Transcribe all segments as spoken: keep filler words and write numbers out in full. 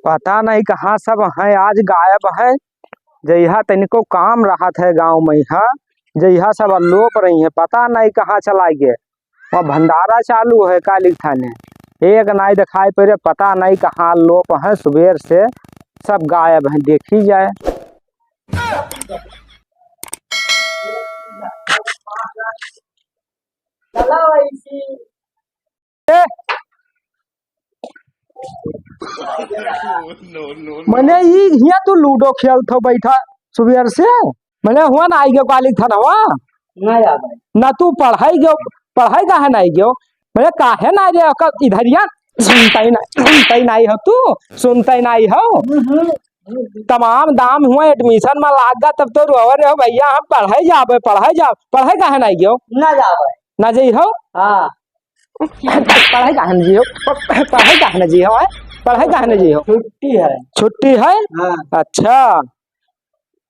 पता नहीं कहाँ सब हैं, आज गायब हैं। जइहा तनिको काम रहत है गाँव में, यहाँ जइहा सब अल्लोप रही हैं, पता नहीं कहाँ चला गए। वहाँ भंडारा चालू है काली थाने, एक नाई दिखाई पड़े, पता नहीं कहाँ लोप हैं, सुबेर से सब गायब हैं, देखी जाए। मने ई हियाँ तू लूडो खेलत हो बैठा सुबेर से? मने हुआ ना आई गयो काली थनवा? ना याद है। ना तू पढ़ाई गयो, पढ़ाई काहे ना आई गयो? मने काहे ना रे, ओकर इधरिया सुनता ही ना, सुनता ही नहीं हो तू, सुनता ही नहीं हो। हम्म, हम्म, हम्म। तमाम दाम हुआ admission में लाग गा, तब तो रोवे रहे हो भैया, हम पढ़ाई जाबे, पढ़ाई जाब, पढ़ाई काहे ना आई गयो? ना जाबे। ना जाई हो? हाँ। पढ़ाई काहे न जी हो? प-, पढ़ाई काहे न जी हो, हैं? पढ़ाई काहे न जी हो? छुट्टी है। छुट्टी है? हाँ। अच्छा,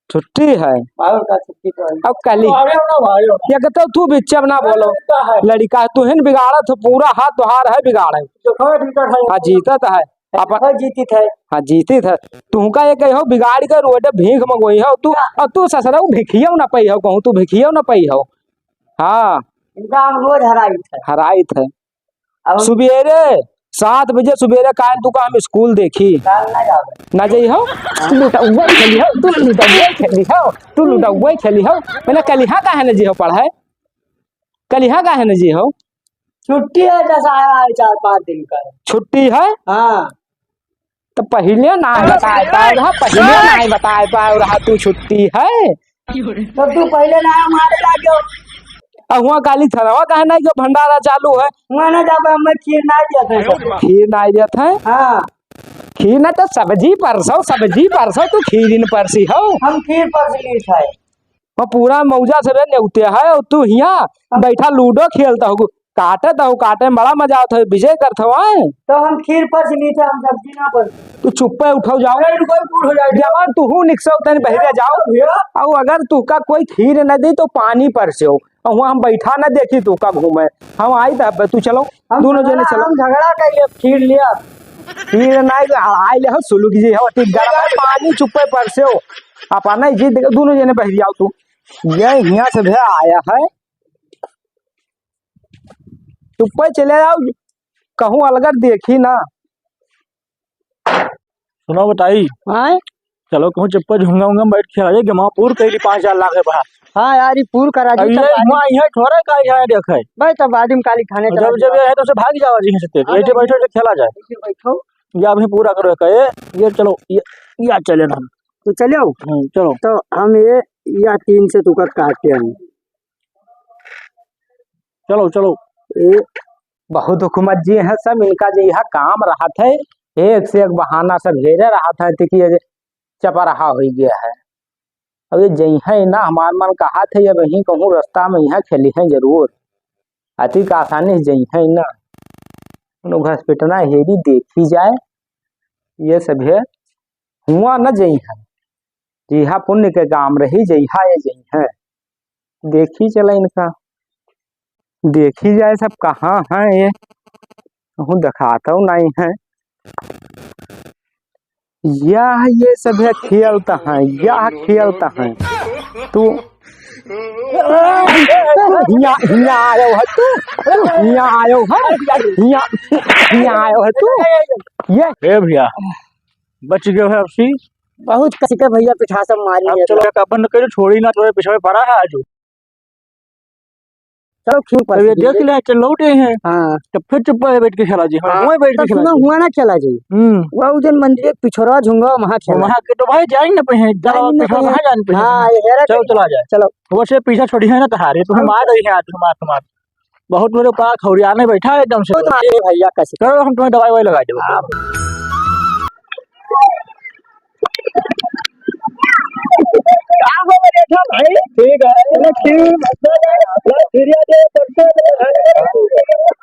छुट्टी है। और का छुट्टी तो है। अब कली। अरे ना भाई, ना। ये कहते हो, तू बिच्चे अब ना बोलो। लड़का है। लड़का है, तू ही न बिगाड़त हो, पूरा हाथ तोहार है बिगाड़े। जो है, ठीक है। हाँ, जीतत है। अपन हाँ, जीतित है। हाँ, जीतित है। तुहका ये कहो, बिगाड़ के रोड भीख मंगोई हो तू, और तू ससुरा भिखियो ना पई हो, कहूँ तू भिखियो ना पई हो। हाँ। इनका हम रोज हराइत है। हराइत है। अब सुबेरे सात बजे सुबेरे काहे तू का हम स्कूल देखी? काहे ना जाबे? ना जाई हो? तू लुटौआ खेली हो, तू लुटौआ खेली हो, तू लुटौआ खेली हो। मैंने कलिहा काहे न जी हो पढ़ाई? कलिहा काहे न जी हो? छुट्टी है, दशहरा है, चार पाँच दिन का। छुट्टी है? हाँ। तो पहिले ना बताए पाओ रहा, पहिले ना बताए पाओ रहा तू छुट्टी है। तो तू पहिले ना हमारे लागे। अब हुआ काली थनवा काहे ना जो भंडारा चालू है? हुआ ना जाबे, हमें खीर ना दिया था। खीर ना दिया था? हाँ। खीर ना तो सब्जी परसो, सब्जी परसो, तू खीर न परसी हो। हम खीर परस ली था। वो पूरा मौजा से बे नेउते है, और तू हियाँ बैठा लूडो खेलता हो, काटत हो, काटे में बड़ा मजा आवत हो, विजय करत हो, आए। तो हम खीर परस ली थे, हम सब्जी ना परस। तू चुप्पे उठो जाओ। अरे, रुको, बूढ़ हो जाए। जवान तू हूँ निकसो तनी बहिरे जाओ। भैया। और अगर तू का कोई खीर न दी तो पानी परस्यो। और हुआ हम बैठा न देखी तू का घूमे। हम आई तब तू चलो, हम दोनों झगड़ा, जने चलो। हम झगड़ा कर लिया, खीर लिया। खीर ना आई ले हो, सुलुक जी हो, ठीक गरम है, पानी चुप्पे परस्यो। अपना ही जीत देखो, दोनों जने बहिरी आओ तू। ये हियाँ से भे आया है, चुप्पे चले आओ, कहूँ अलगर देखी ना। सुनो बताई। हाँ? चलो कहूँ चुप्पे झुंगा उंगा में बैठ खेला जाए, गमा पूर कह ली पाँच हजार लाख है बहा। हाँ यार, ये पूर करा दी अब तब ये आदमी हुआ यहाँ थोड़ा का यहाँ देखे। भाई तब आदमी काली खाने चला जब, जब जाएगा। ये है तो उसे भाग जाओ जी से, हाँ, ये जो बैठो तो खेला जाए। ये बैठो। या अभी पूरा करो कहे, ये चलो, ये, या चले ना। तो चलो। हम्म, चलो। तो हम ये, या तीन से तुका काटे हैं। चलो, चलो। ए, बहुत हुकूमत जी हैं सब, इनका जे यहाँ काम रहत है, एक से एक बहाना सब घेरे रहत है, देखिए जे चपराहा होइ गया है। अब ये जइहै ना, हमार मन कहत है, अब यहीं कहूँ रास्ता में यहाँ खेलिहैं जरूर, अतिक आसानी से जइहै ना। उन्हों घसपेटना हेरी देखी जाए, ये सब है, हुआ न जइहै, जिहा पुण्य के काम रही, जइहा ये जइहै। देखी चला इनका, देखी जाए सब कहाँ हैं ये, कहूँ देखातौ नहीं है। यह ये सब है खेलत हैं, यह खेलत हैं। तू हिया, हिया आयो है तू, हिया आयो है, हिया, हिया आयो है तू। ये ए भैया, बच गए हो आपसी। बहुत कस के भैया पिठा सब मारी अब है। चलो, का बंद करो, छोड़ी ना, थोड़े पिछड़े पड़ा है आज। चलो, खीर पर तो ये से देख ले, चल लौट गए हैं। हाँ। तो फिर चुप है, बैठ के खेला जी। हाँ, हाँ। वहीं बैठ के तो खेला सुनो, जी। हुआ ना खेला जी। हम्म। वो उधर मंदिर के पिछोरा झुंगा, वहाँ खेला। वहाँ के तो भाई जाए ना पे हैं, जाए जाओ ना पे पिछोरा हैं। वहाँ जान पे हैं। हाँ, ये हेरा चलो, के चला जाए। चलो। वैसे पीछा छोड़ी है ना तहारे, तुम्हें हम मार रही है आज, मार, मार। बहुत मेरे पास खौरियाने बैठा है एकदम से। बहुत मारे भैया, कैसे? चलो, हम तुम्हें दवाई ववाई लगा देंगे। हाँ। का हो रे था भाई? ठीक है। चलो, ठीक। बस खीरिया दे, परसों दे,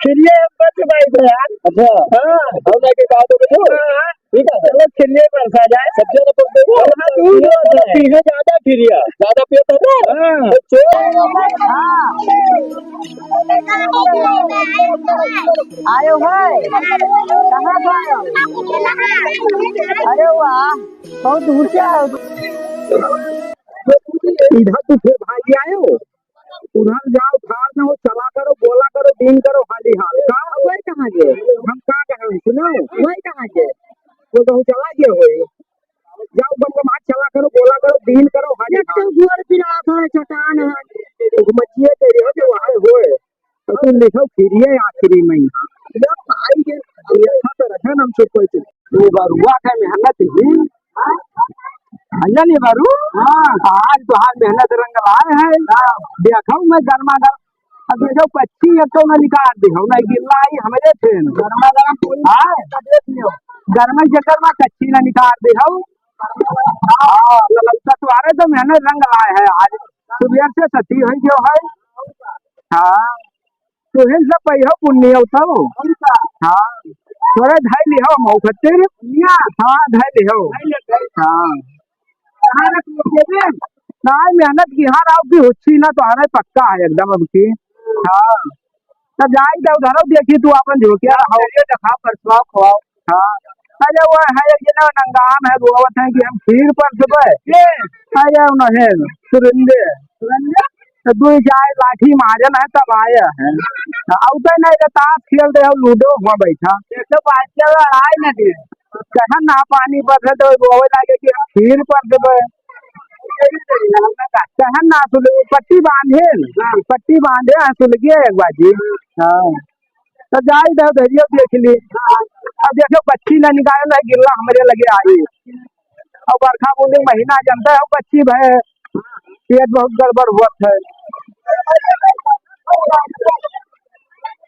खीरिया हम बच भाई थे यार। अच्छा। हाँ। हम लेके बात हो गई। हाँ। ठीक है, चलो खिरिया बरसा जाए। सब जने पर दे। हाँ, तू पीछे ज्यादा खिरिया। ज्यादा पियत है ना? हाँ। तो चोर। हाँ। आयो है? कहाँ से आयो? अरे वाह, बहुत दूर से आयो। इधर तू फिर भाग आयो? उधर जाओ, ठार न हो, चला करो, बोला करो, दिन करो, हाली हाल। का? वही कहाँ के? हम का कहें, सुनो, वही कहाँ के? वो कहूँ चला गया होई। जाओ, गम गम हाथ चला करो, बोला करो, दिन करो, हाली एक तो हाल। गुअर पिरात है, चट्टान है। तो मचिए दे रहे हो जो वहाँ होए। तो तुम लिखो खिरिया आखिरी में यहाँ। जब भाई के, ये था तो रखा नाम से कोई चीज। ये बरुआ का मेहनत ही। भैया ने बारू? हाँ। आज तोहार मेहनत रंग लाए है। हाँ। देखो मैं गरमा गरम, अब देखो कच्ची एक तो ना निकाल दे, हम ना गिल्ला आई हमरे थे। गरमा गरम पूरी हाँ। देख लियो। गरमा चक्कर में कच्ची ना निकाल दे हो। हाँ, ललका तुम्हारे तो मेहनत रंग लाए है आज। सुबह से सती हुई जो है। हाँ। तुहिन से पहियो पुण्य हो तब। हाँ। थोड़ा धै लिहो मऊ खतिर। हाँ, धै लिहो। हाँ। नाहीं, मेहनत की हाँ राव की हुच्ची ना तो हमारे पक्का है एकदम अब की। हाँ। तो जाई तो उधरो देखी तू अपन झोंकिया रहो। ये दिखा परसवा खवाओ। हाँ। अरे वो है ये ना नंगाम है, रोवत है कि हम खीर परसबे। ये? अरे वो नहीं, सुरिंदे। सुरिंदे? तो दुई चार लाठी मारे ना तब आए हैं। अब तो नहीं तो ताश खेल रहे हो, लूडो हुआ बैठा। एक तो बात चल रहा है ना जी। कहन ना पानी परसे तो रोवे लागे कि हम खीर परसबे। कहन ना सुन, पट्टी बांधे न। हाँ। पट्टी बांधे हैं, सुन गए एक बाजी। हाँ। तो जाई दे धैर्य देख ली। अब देखो बच्ची ना निकाले ना, गिल्ला हमरे लगे आई। और बरखा बूंदी महीना जानता है, बच्ची भय पेट बहुत गड़बड़ हुआ है।